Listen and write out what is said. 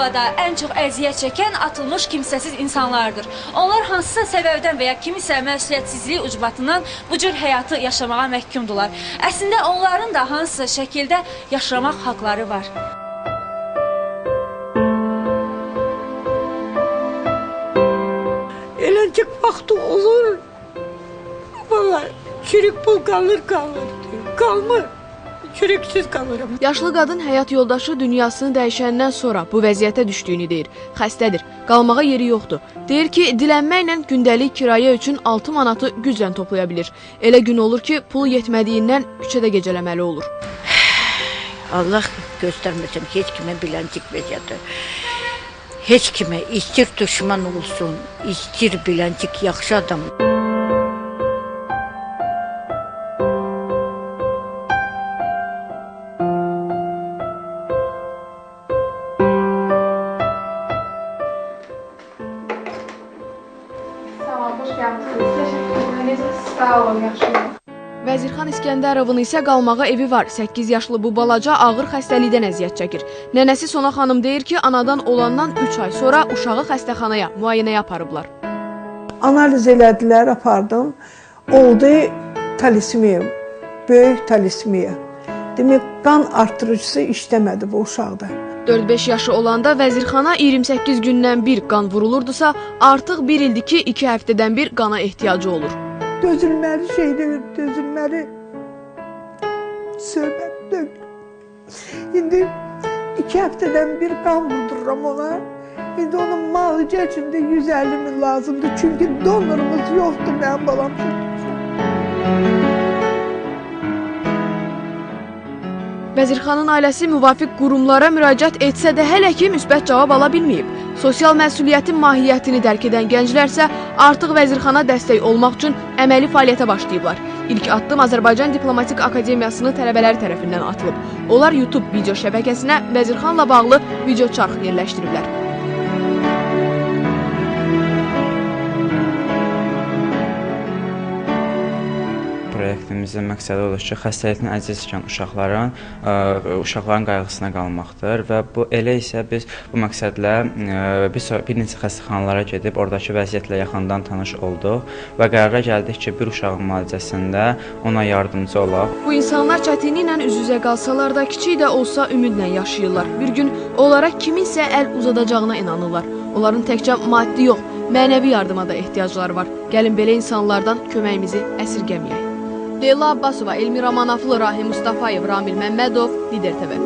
havada ən çox əziyyət çəkən atılmış kimsəsiz insanlardır. Onlar hansısa səbəbdən və ya kimisə məsuliyyətsizliyi ucbatından bu cür həyatı yaşamağa məhkumdurlar. Əslində onların da hansısa şəkildə yaşamaq haqları var. Eləcək vaxtı olur. Vallahi çürük pul qalır, qalmır. Çürüksüz qalırım. Yaşlı qadın həyat yoldaşı dünyasını dəyişəndən sonra bu vəziyyətə düşdüyünü deyir. Xəstədir, qalmağa yeri yoxdur. Deyir ki, dilənməklə gündəlik kirayə üçün 6 manatı güclə toplaya bilir. Elə gün olur ki, pulu yetmədiyindən küçədə gecələməli olur. Allah göstərməsin heç kimə biləncik vəziyyəti. Heç kimə, istir düşman olsun, istir biləncik yaxşı adam. Vəzirxan İskəndərovun isə qalmağa evi var. 8 yaşlı bu balaca ağır xəstəlikdən əziyyət çəkir. Nənəsi Sona xanım deyir ki, anadan olandan 3 ay sonra uşağı xəstəxanaya, müayinəyə aparıblar. Analiz elədilər, apardım. Oldu talismiya, böyük talismiya. Demək, qan artırıcısı işləmədi bu uşaqda. 4-5 yaşı olanda Vəzirxana 28 gündən bir qan vurulurdusa, artıq bir ildir ki, 2 həftədən bir qana ehtiyacı olur. Dözülməli şey deyil, dözülməli söhbət deyil. İndi 2 həftədən bir qan vurdururam ona. İndi onun müalicə üçün də 150 min lazımdır. Çünki donorumuz yoxdur mənim balam. Vəzirxanın ailəsi müvafiq qurumlara müraciət etsə də hələ ki müsbət cavab ala bilməyib. Sosial məsuliyyətin mahiyyətini dərk edən gənclər isə artıq Vəzirxana dəstək olmaq üçün əməli fəaliyyətə başlayıblar. İlk addım Azərbaycan Diplomatik Akademiyasının tələbələri tərəfindən atılıb. Onlar YouTube video şəbəkəsinə Vəzirxanla bağlı video çarx yerləşdiriblər. Proyektimizin məqsədi odur ki, xəstəlikdən əziyyət çəkən uşaqların qayğısına qalmaqdır və bu elə isə biz bu məqsədlə bir neçə xəstəxanalara gedib oradakı vəziyyətlə yaxından tanış olduq və qərara gəldik ki, bir uşağın müalicəsində ona yardımcı olaq. Bu insanlar çətinliklə üz-üzə qalsalar da kiçik də olsa ümidlə yaşayırlar. Bir gün onlara kiminsə əl uzadacağına inanırlar. Onların təkcə maddi yox, mənəvi yardıma da ehtiyacları var. Gəlin belə insanlardan köməyimizi əsirgəməyək. Leyla Abbasova, Elmira Manaflı, Rahim Mustafayev, Ramil Məmmədov, Lider TV.